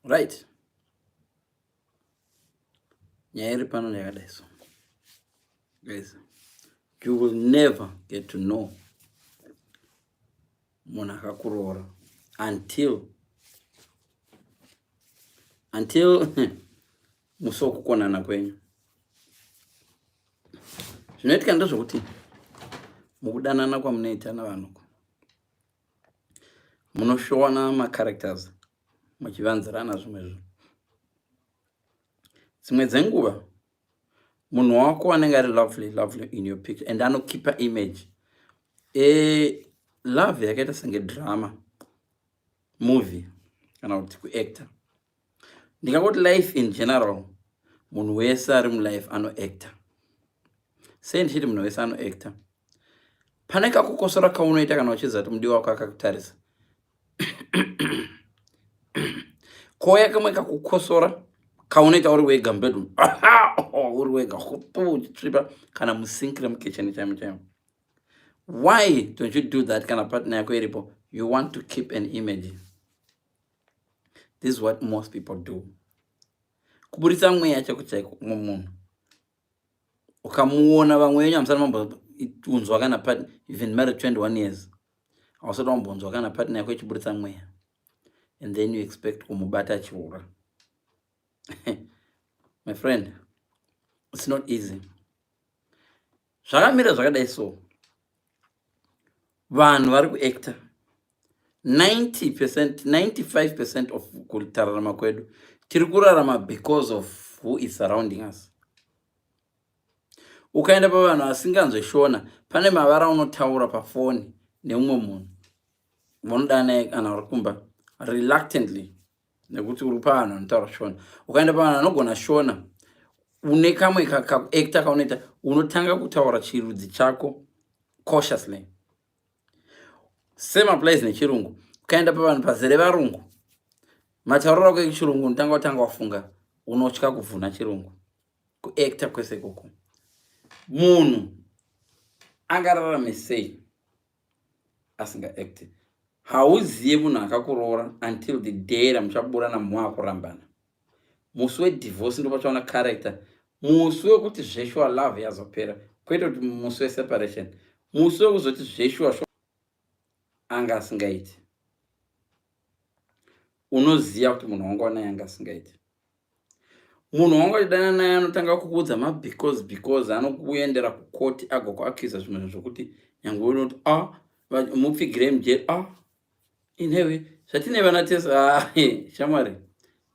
Right, nyaya iri pano yakadai so, guys, you will never get to know munhu akakuroora until musi wekukonana kwenyu. Zvinoitika ndezvekuti mukudanana kwamunoita navanhu, munoshowana macharacters, muchivanzirana zvimwe zvinhu. Dzimwe dzenguva munhu wako anenge ari lovely, lovely in your picture and anokeepa image. Love yakaita senge drama movie kana kuti kuacta. Ndingangoti life in general, munhu wese ari mulife anoacta. Sei ndichiti munhu wese anoacta? Pane kakukosora kaunoita kana uchiziva kuti mudiwa wako akakutarisa. Kouya kamwe kakukosora kaunoita uri wega mubedroom, uri wega, uchitsvipa kana musink remukicheni chaimo chaimo. Why don't you do that kana partner yako iripo? You want to keep an image. This is what most people do. Kuburitsa mweya chaiko chaiko umwe munhu ukamuona, vamwe venyu hamusati mambounzwa kana partner, even married 21 years, hausati wambonzwa kana partner yako ichiburitsa mweya, and then you expect kumubata achiura. My friend, it's not easy. Zvakamira zvakadai so, vanhu vari kuacta. 90%, 95% of kutararama kwedu tiri kurarama because of who is surrounding us. Ukaenda pavanhu vasinganzwe Shona, pane mavara unotaura pafoni neumwe munhu vanoda naye kana uri kumba, reluctantly, nekuti uri pavanhu vanotaura Shona. Ukaenda pavanhu vanogona Shona, une kamwe kakuacta kaunoita, unotanga kutaura chirudzi chako cautiously. Same applies nechirungu. Ukaenda pavanhu pazere varungu, matauriro ako echirungu unotanga kutanga wafunga, unotya kuvhuna chirungu. Kuacta kwese ikoko, munhu angararame sei asingaacti? Hauziye munhu akakuroora until the day ramuchaburana muakurambana. Musi wedivorce ndopachaona character, musi wekuti zveshuwa love yazopera, kwete kuti musi weseparation, musi wekuzoti zveshuwa anga asingaiti. Unoziva kuti munhu wanga wanaye anga asingaiti. Munhu wanga uchidana naye anotanga kukuudza mabecause, because anokuendera kukoti, agokuaccusa zvimwe zvinhu zvokuti nyange unoti a mupfigirei mujeri, a inewe zvatine vana tese. Ah, shamwari,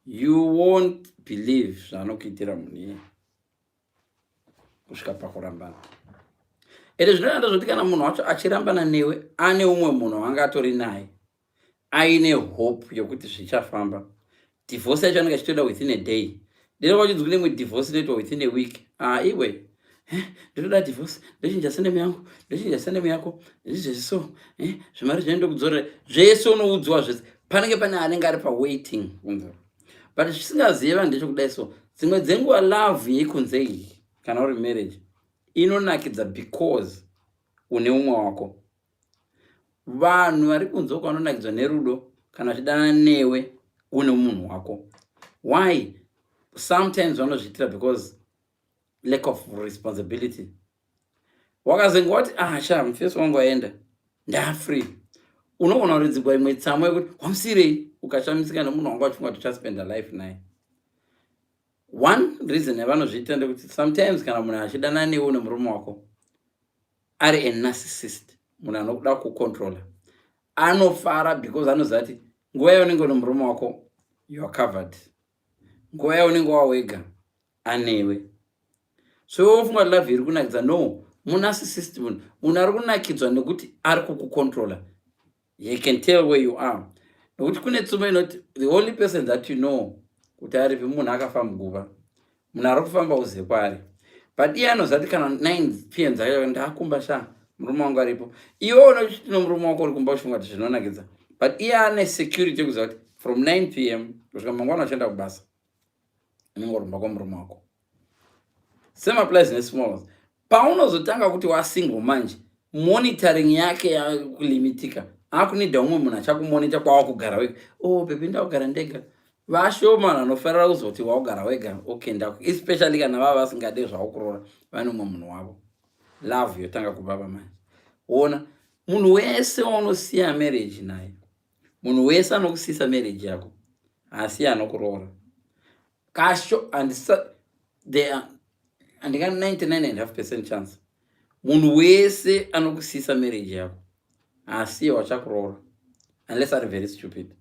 you won't believe zvaanokuitira munhu iye kusvika pakurambana. Ende zvinoenda zvoti kana munhu wacho achirambana newe, ane umwe munhu wanga atori naye, aine hope yokuti zvichafamba. Divorce yacho anenge achitoda within a day. Ndinenge vachinzi kune imwe divorce inoitwa within a week. Ah, iwe, ndinoda divorce, ndochinja surname yangu, ndochinja surname yako, ndizvezvi. So zvimari zvinoenda kudzorera zvese, unoudzwa zvese. Panenge pane anenge ari pawaiting kunze, but zvisingazivi vanhu ndechekudai so, dzimwe dzenguva love yekunze iyi, kana uri marriage, inonakidza because une umwe wako. Vanhu vari kunze uko vanonakidzwa nerudo kana vachidana newe une munhu wako. Why? Sometimes vanozviitira because lack of responsibility. Wakazenge wati, "Ah, sha, mufesi wangu aenda, ndafree," unogona kuridzigwa imwe tsamo yekuti wamusirei, ukashamisika nemunhu wanga uchifunga kuti uchaspenda life naye. One reason yavanozviita ndekuti sometimes kana munhu achidana newe nemurume wako ari a narcissist, munhu anokuda kucontrola, anofara because anoziva kuti nguva yaunenge une murume wako, you are covered. Nguva yaunenge wawega, anewe. So iwe wofunga kuti love iri kunakidza. No, munarcissist munhu, munhu ari kunakidzwa nekuti ari kukucontrola. He can tell where you are, nekuti kune tsumo inoti the only person that you know kuti aripi munhu akafa muguva. Munhu ari kufamba uzive kwaari, but iye anoziva kuti kana 9 p.m. dzakaita, ndakumba sha, murume wangu aripo. Iwe unochiti nomurume wako uri kumba, uchifunga kuti zvinonakidza, but iye ane security yekuziva kuti from 9 p.m. kusvika mangwana uchienda kubasa, unenge uri kumba kwamurume wako. Same applies nesmalls. Paunozotanga kuti wasingle manje, monitoring yake yakulimitika, akunida umwe munhu achakumonita kwawakugara wega. "Oh baby, ndakugara ndega." Vashoma vanofarira kuzoti waugara wega, okay, ndaku, especially kana vava vasingade zvavo kuroora, vane umwe munhu wavo. Love yotanga kubaba manje. Ona, munhu wese waunosiya marriage naye, munhu wese anokusisa marriage yako, asi anokuroora kasho andisa there are andinga 99.5% chance munhu wese anokusisa marriage yako asi wachakuroora, unless ari very stupid.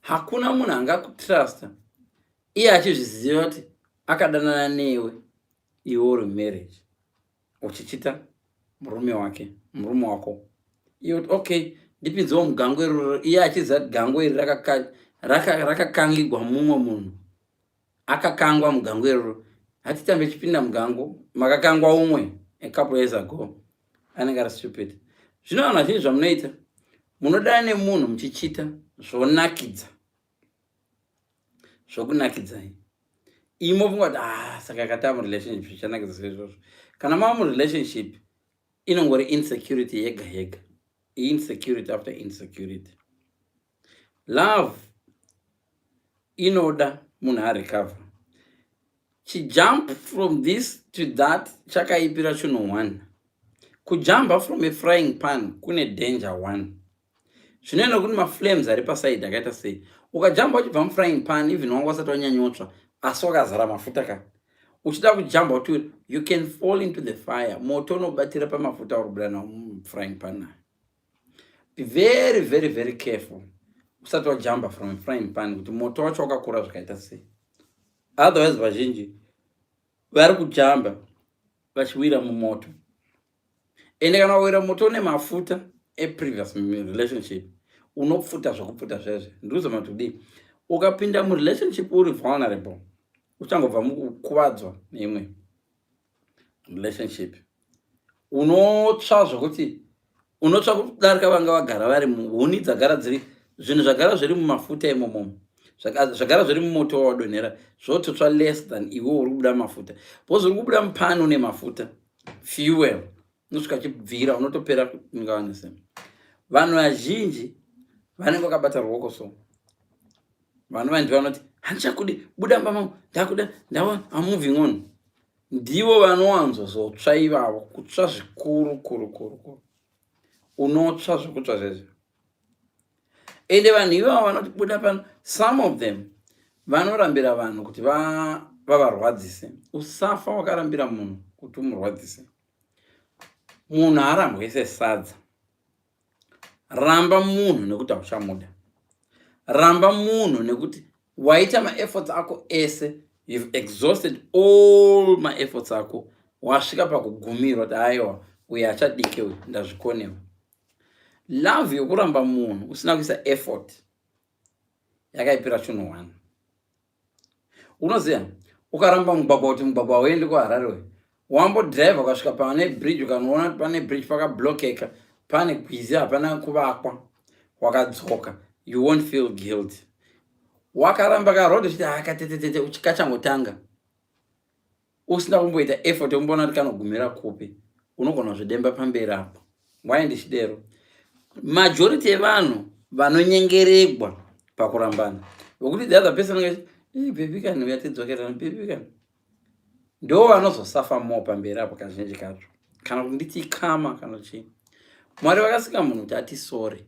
Hakuna munhu angakutrusta iye achizviziva kuti akadanana newe iwe uri marriage, uchichita murume wake, murume wako. Iye kuti, "Okay, ndipinzewo mugango iroro," iye achiziva kuti gango iri rakakangigwa mumwe munhu, akakangwa mugango iroro. Hatitambe chipinda mugango makakangwa umwe a couple years ago. Anenge ari stupid. Zvino vanhu vazhinji, zvamunoita, munodana nemunhu muchichita zvonakidza, zvokunakidzai. Imofunga kuti, "Ah, saka katava murelationship zvichanakidza seizvozvo." Kana mava murelationship, inongori insecurity yega yega, insecurity after insecurity. Love inoda munhu arecover. Chijump from this to that chakaipira chinhu one. Kujamba from a frying pan kune danger one. Zvinoenda kuti maflames ari pasaidi akaita sei. Ukajamba uchibva mufrying pan, even wanga wasati wanyanyotsva, asi wakazara mafuta ka, uchida kujamba kuti you can fall into the fire. Moto unobatira pamafuta uri kubuda nawo mufrying pan nayo. Be very, very, very careful usati wajamba from a frying pan, kuti moto wacho wakakura zvakaita sei. Otherwise vazhinji vari kujamba vachiwira mumoto. Ende kana wawira moto une mafuta eprevious relationship, unopfuta zvokupfuta zvezve. Ndikuzama kuti kudii, ukapinda murelationship uri vulnerable, uchangobva mukukuvadzwa neimwe relationship, unotsva zvokuti unotsva kudarika vanga vagara vari muhuni dzagara dziri, zvinhu zvagara zviri mumafuta imomo, zvagara zviri mumoto wawadonhera, zvototsva less than iwe uri kubuda mafuta, because uri kubuda mupani une mafuta, fuel unosvika chibvira, unotopera kungawanise. Vanhu vazhinji vanenge vakabata ruoko, so vanhu vanhu vanoti, "Handichakudi, buda mba mangu, ndakuda ndawa, I'm moving on." Ndivo vanowanzozotsva ivavo, kutsva zvikuru kuru kuru kuru. Unotsva zvokutsva zvezvo. Ende vanhu ivavo vanoti, "Buda pano," some of them vanorambira vanhu kuti vavarwadzise. Usafa wakarambira munhu kuti umurwadzise. Munhu haarambwe sesadza. Ramba munhu nekuti hauchamuda. Ramba munhu nekuti waita maefforts ako ese, you've exhausted all maefforts ako, wasvika pakugumirwa kuti, "Aiwa, uyu achadike uyu, ndazvikonewa." Love yokuramba munhu usina kuisa effort yakaipira chinhu one. Unoziva, ukaramba mugwagwa kuti mugwagwa hauendi kuHarare uyu, wambodhiraivha ukasvika pane bridge, ukanoona kuti pane bridge pakablokeka, pane gwizi, hapana kuvakwa, wakadzoka, you won't feel guilty. Wakaramba karoad uchiti akatetetete, kachangotanga, usina kumboita effort yekumboona kuti kanogumira kupi, unogona kuzvidemba pamberi apo. Wai ndichidero? Majority yevanhu vanonyengeregwa pakurambana, vokuti the other person anenge, "Baby kani, uya tidzokerana, baby kani," ndo vanozosafa more pamberi apo kazhinji kacho. Kana kuti nditi kama kana chii, Mwari vakasika munhu kuti ati sorry.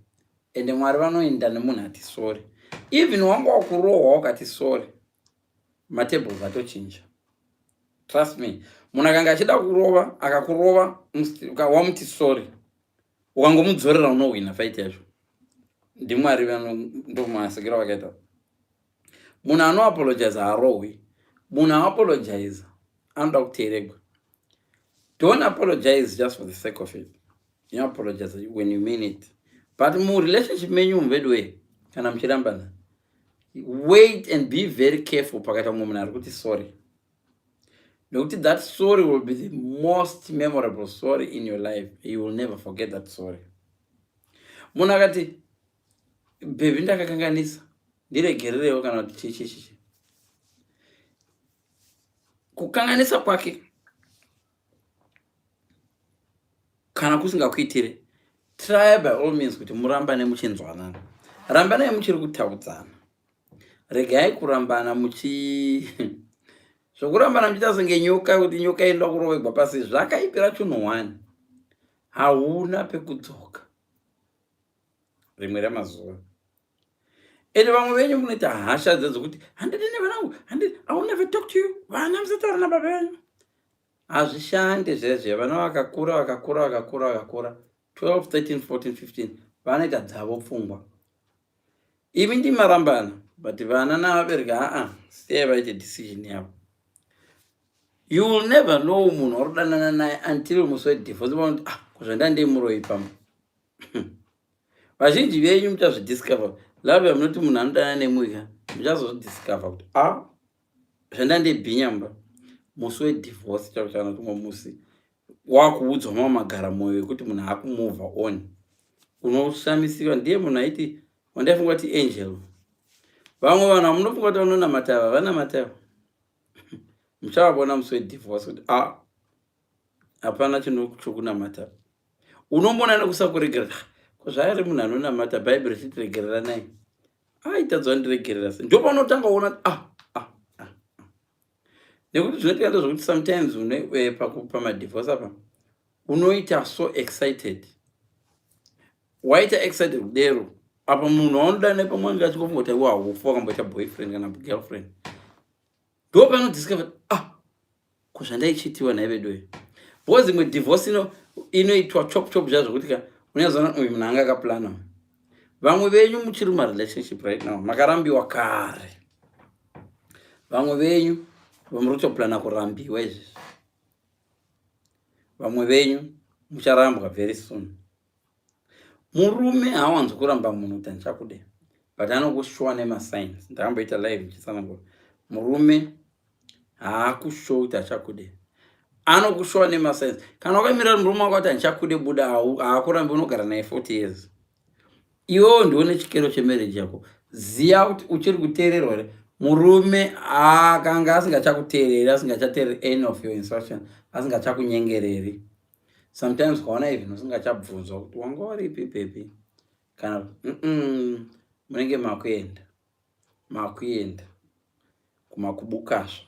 Ende Mwari vanoenda nemunhu ati sorry. Even wanga wakurohwa, ukati sorry, matables atochinja. Trust me, munhu akanga achida kurova, akakurova, wamuti sorry, ukangomudzorera, unohwina fight yacho. NdiMwari, ndomasikiro vakaita. Munhu anoapologize haarohwi. Munhu aapologize anoda kuteeregwa. Don't apologize just for the sake of it. You apologize when you mean it. But murelationship menyu muvedway, kana muchirambana, wait and be very careful pakaita mumwe munhu ari kuti sorry, nekuti that story will be the most memorable story in your life. You will never forget that story. Munhu akati, "Baby, ndakakanganisa, ndiregererewo," kana kuti chii chii, kukanganisa kwake kana kusingakuitire, try by all means kuti murambane muchinzwanana. Rambanai muchiri kutaudzana. Regai kurambana muchi zvokurambana muchiita senge nyoka, kuti nyoka inoda kurovegwa pasi. Zvakaipira chinhu one, hauna pekudzoka rimwe ramazuva. Ende vamwe venyu munoita hasha dzedzokuti handidi nevanangu, handidi, I will never talk to you, vana musataura nababa venyu. Hazvishande zvezve. Vana vakakura, vakakura, vakakura, vakakura, 12, 13, 14, 15, vanoita dzavo pfungwa. Imi ndimarambana, but vana navabereki, aa, siyai vaite decision yavo. You will never know munhu wari kudanana naye until musi wedivorce. Vanoti, "Ah, kuzvanda ndemuroi pamwe." Vazhinji venyu muchazvidiscover love yamunoti munhu anodana nemuika, muchazozvidiscover kuti a ah, zvanda ndebhinya mba musi wedivorce chako, chana tumwe musi wakuudzwa mama magara mwoyo yekuti munhu akumove on. Unoshamisika, ndiye munhu aiti wandaifunga kuti angel. Vamwe vanhu vamunofunga kuti vanonamata ava, vanamata ava, muchavavona musi wedivorce kuti a ah, hapana chinhu chokunamata. Unomona nekusakuregerera zvaari munhu anonamata, Bhaibheri richiti regereranai, aitadzwa ndiregerera se ndopaunotanga kuona ah, ah, ah, ah. Nekuti zvinoitika ndezvekuti sometimes une pamadivorce apa unoita so excited. Waita excited kudero apa, munhu waunoda nepamwe ange achingofunga kuti iwe haufu wakamboita boyfriend kana girlfriend. Ndo panodiscover, ah, kuzvandaichitiwa nhai veduwe. Because imwe divorce inoitwa chop chop zvazvo kuti ka unyazoona uyu munhu anga akaplana. Vamwe venyu muchiri mumarelationship right now, makarambiwa kare. Vamwe venyu muri kutoplana kurambiwa izvezvi. Vamwe venyu mucharambwa very soon. Murume haawanzi kuramba munhu kuti handichakude, but anokushowa nemasigns. Ndakamboita live ndichitsanangura, murume haakushow kuti achakude, anokushowa nemasigns. Kana wakamirira murume wako kuti handichakude, buda, haakurambi, unogara naye 40 years. Iwewo ndione chikero chemarriage yako. Ziya kuti uchiri kuteererwa here. Murume akanga asingachakuteereri, asingachateereri any of your instruction, asingachakunyengereri, sometimes ukaona even usingachabvunzwa kuti wanga uripi pepi kana munenge makuenda, makuenda kumakubukasva.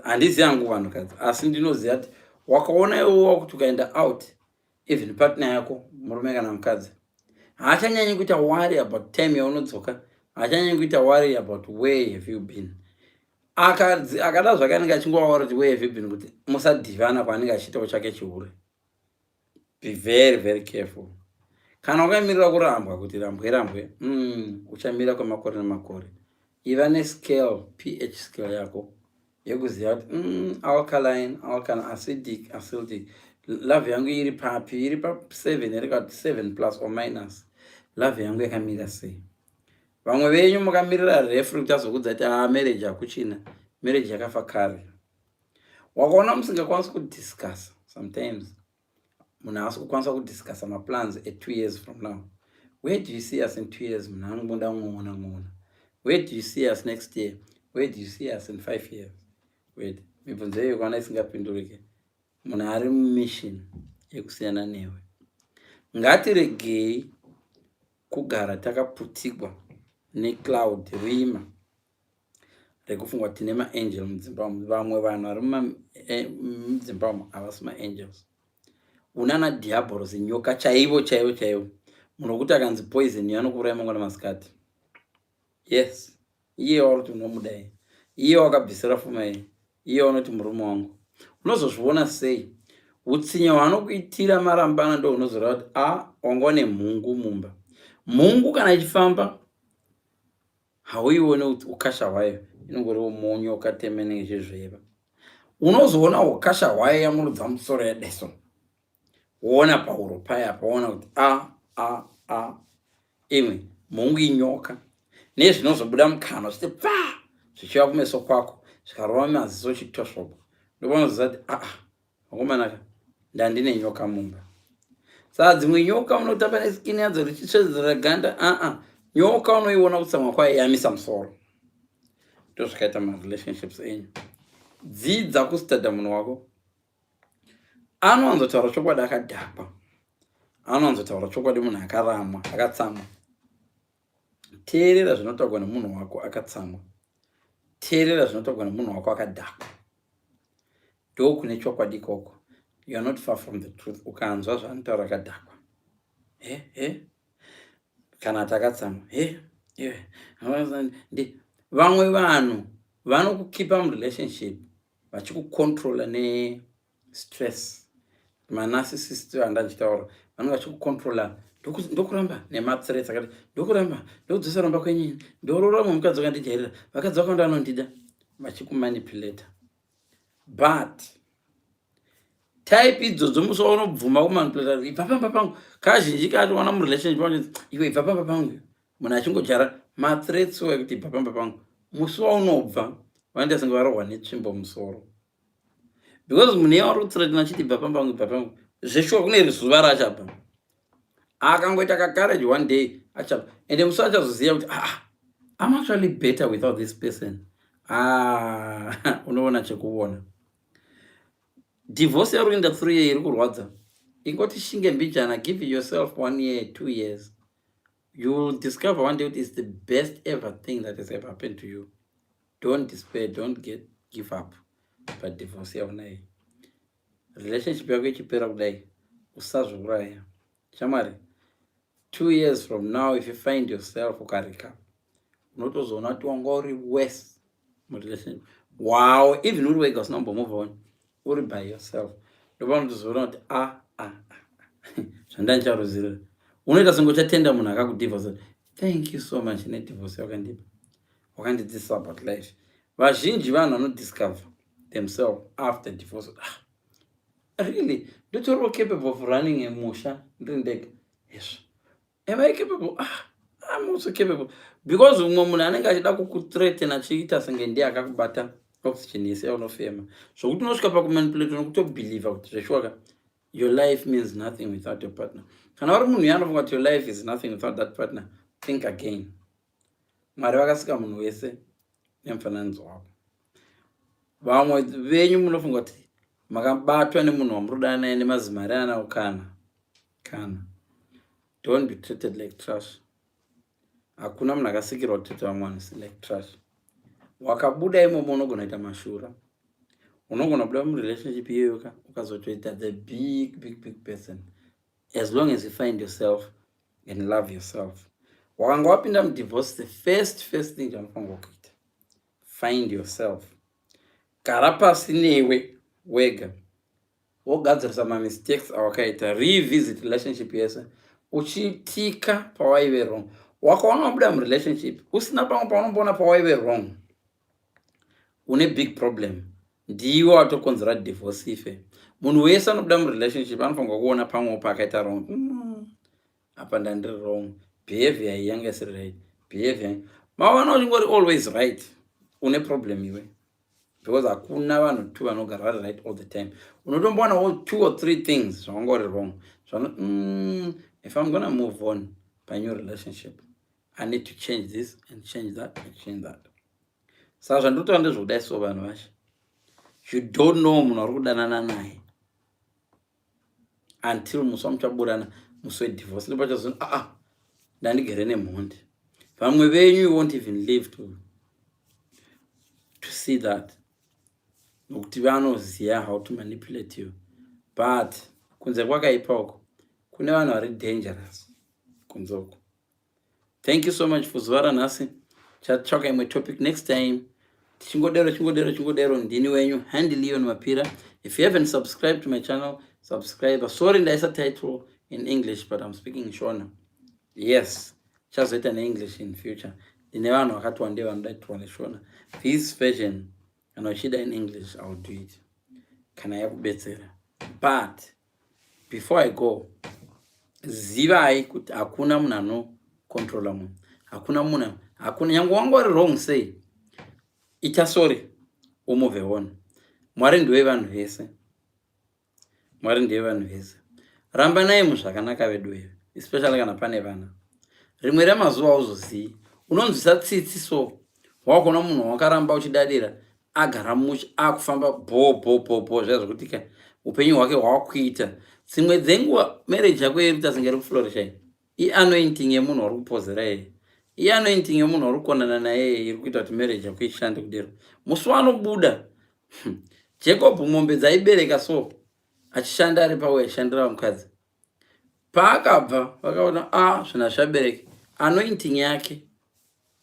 Handizi yangu vanhukadzi, asi ndinoziva kuti wakaona iwowa kuti ukaenda out, even partner yako, murume kana mukadzi, haachanyanyi kuita worry about time yaunodzoka, haachanyanyi kuita worry about where have you been. Akada zvakanenge achingovaura kuti where have you been, kuti musadhivana kwaanenge achiitawo chake chihure. Be very very careful. Kana wakamirira kurambwa kuti rambwe rambwe, uchamira kwemakore nemakore. Iva nescale, pH scale yako yekuziva kuti alkaline, alkaline, acidic, acidic, love yangu iri papi, iri pa7 here kana kuti 7 plus or minus, love yangu yakamira sei. Vamwe venyu mukamirira referee kuti azokudza kuti a ah, marriage hakuchina, marriage yakafa kare. Wakaona musingakwanisi kudiscussa, sometimes munhu haasi kukwanisa kudiscussa maplans e2 years from now. Where do you see us in 2 years? Munhu anongoda kungoona ngoona. Where do you see us next year? Where do you see us in 5 years? Wait, mibvunzo iyo kana isingapindurike, munhu ari mumission yekusiyana newe. Ngatiregei kugara takaputigwa necloud, rima rekufunga kuti tine maangel mudzimba umu. Vamwe vanhu vari mudzimba umu havasi maangels, unana diabolos, nyoka chaivo chaivo chaivo. Munhu wekuti akanzi poison yanokuuraya mangwana masikati. Yes, iye wauri kuti unomudai, iye wakabvisira fuma iyi, iye unoti murume wangu, unozozviona sei utsinya hwaanokuitira marambana? Ndo unozoreva kuti a wanga une mhungu mumba. Mhungu kana ichifamba hauione ukasha hwayo, inongoriwo munyu wakatema inenge ichizveva. Unozoona ukasha hwayo yamurudza musoro yadeso, woona pauro paya, paona kuti a a a imwe mhungu inyoka, nezvinozobuda mukanwa zvichiti pfa, zvichiva kumeso kwako, zvikarova maziso chitosvopa. Ndopanoziva kuti aa, vakomanaka, ndandine nyoka mumba. Saka dzimwe nyoka unotamba neskin yadzo richitsvedzera ganda. Aa, nyoka unoiona kutsamwa kwayo yamisa musoro. Ndozvakaita marelationships enyu. Dzidza kustudya munhu wako. Anowanzotaura chokwadi akadhakwa, anowanzotaura chokwadi munhu akaramwa, akatsamwa. Teerera zvinotaurwa nemunhu wako akatsamwa. Teerera zvinotaurwa nemunhu wako akadhakwa. Ndokune chokwadi ikoko. You are not far from the truth ukanzwa zvaanotaura akadhakwa. He he kana takatsamwa he vamwe vanhu vanokukipa murelationship vachikucontrola nestress. Manarcissist andaachitaura vanenge vachikucontrola, ndokuramba nemathreats akati ndokuramba, ndokudzosa ramba kwenyini, ndoroora mumwe mukadzi wakandijairira, vakadzi vakawanda vanondida, vachikumanipulata. But type idzodzo, musi waunobvuma kumanipulata, ibva pamba pangu, kazhinji kacho wana murelationship, iwe ibva pamba pangu, munhu achingojara mathreats ekuti ibva pamba pangu, musi waunobva vanoita senge varohwa netsvimbo musoro, because munhu iye wari kuthreatena achiti ibva pamba pangu, ibva pangu, zveshuwa kune zuva rachabva. Akangoita kacourage, one day achabva, ende musi achazoziva kuti, ah, I'm actually better without this person. Ah, unoona chekuona divorce yauri kuenda through iri kurwadza. Ingoti shinge mbijana, give yourself one year, 2 years, you will discover one day it's the best ever thing that has ever happened to you. Don't despair, don't get give up. But divorce yaunai, relationship yako ichipera kudai, usazviuraya, shamwari. 2 years from now, if you find yourself ukarika, unotozoona kuti wanga uri worse murelationship. Wow, even uri wega usina kumbomove on, uri by yourself, ndopanotozoona kuti a ah, ah, ah, zvandandicharuzirira. Unoita senge uchatenda munhu akakudivhosa, "Thank you so much nedivorce yawakandipa, wakandidzidzisa about life." Vazhinji vanhu vanodiscover themselves after divorce. Ah, really, ndotoriwo capable of running emusha ndiri ndega? Yes, am I capable? Ah, I'm also capable, because umwe munhu anenge achida kukuthreaten achiita senge ndiye akakubata oxygen yese yaunofema, zvokuti unosvika pakumanipulate nokutobelieva kuti zveshuwaka your life means nothing without your partner. Kana uri munhu yanofunga kuti your life is nothing without that partner, think again. Mwari vakasika munhu wese nemufananidzo wavo. Vamwe venyu munofunga kuti makabatwa nemunhu wamuri naye nemazimari anawo. Kana don't be treated like trash. Hakuna munhu akasikirwa kutreata vamwe vanhu like trash. Wakabuda imomo, unogona kuita mashura, unogona kubuda murelationship iyoyo ka ukazotoita the big, big, big person, as long as you find yourself and love yourself. Wakanga wapinda mudivorce, the first thing chaunofanirwa kuita, find yourself. Gara pasi newe wega, wogadzirisa mamistakes awakaita. Revisit relationship yese, uchitika pawaive wrong. Wakaona wabuda murelationship usina pamwe paunomboona pawaive wrong, une big problem. Ndiwe watokonzera divorce ife. Munhu wese anobuda murelationship anofanirwa kuona pamwewo paakaita wrong. Apa ndandiri wrong, behavior iyi yanga isiri right behavior. Mawana uchingori always right, une problem iwe, because hakuna vanhu two vanogara vari right all the time. Unotombowanawo two or three things zvawanga uri wrong zvano, if I'm gonna move on panew relationship, I need to change this and change that and change that. Saka zvandinotaura ndezvekudai so, vanhu vacho, you don't know munhu ari kudanana naye until musi wamuchaburana, musi wedivorce, ndopachazoni, aa ah, ndandigere nemhondi. Vamwe venyu, you won't even live to see that, nokuti vanoziva how to manipulate you. But kunze kwakaipa uko, kune vanhu vari dangerous kunze uko. Thank you so much for zuva ranhasi. Chatsvaka imwe topic next time. Tichingodero, chingodero, chingodero. Ndini wenyu Handy Leon Mapira. If you haven't subscribed to my channel, subscribe. Sorry, ndaisa title in English, but I'm speaking Shona. Yes, chazoita neEnglish in future. Ndine vanhu vakati wandei vanoda kuitirwa neShona. This version, kana uchida in English, I will do it kana yakubetsera. But before I go, zivai kuti hakuna munhu anocontrola munhu. Hakuna munhu, hakuna. Nyange wanga uri wrong sei, ita sorry, umove on. Mwari ndiwe vanhu vese, Mwari ndiwe vanhu vese. Rambanai muzvakanaka vedu, especially kana pane vana. Rimwe remazuva auzozii, unonzwisa tsitsi. So wakuona munhu wakaramba uchidadira agara musha, akufamba bho bho bho bho, zviya zvokuti ka upenyu hwake hwakuita. Dzimwe dzenguva marriage yako iri kuita senge iri kuflourisha, ianointing yemunhu wari kupozera iye. Iye anointing yemunhu uri kukonana naye iri kuita kuti marriage yako ishande kudero. Musi wanobuda Jacob, mombe dzaibereka, so achishanda ari pawe, achishandira mukadzi. Paakabva vakaona a ah, zvinhu hazvichabereki. Anointing yake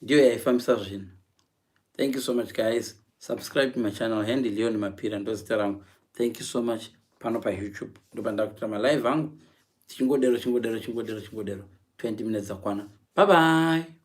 ndiyo yaifambisa zvinhu. Thank you so much, guys. Subscribe to my channel, Handy Leon Mapira ndozita rangu. Thank you so much. Pano paYouTube ndopanda kuitira malive angu, tichingodero, chingodero, chingodero, chingodero. 20 minutes dzakwana. Bye bye.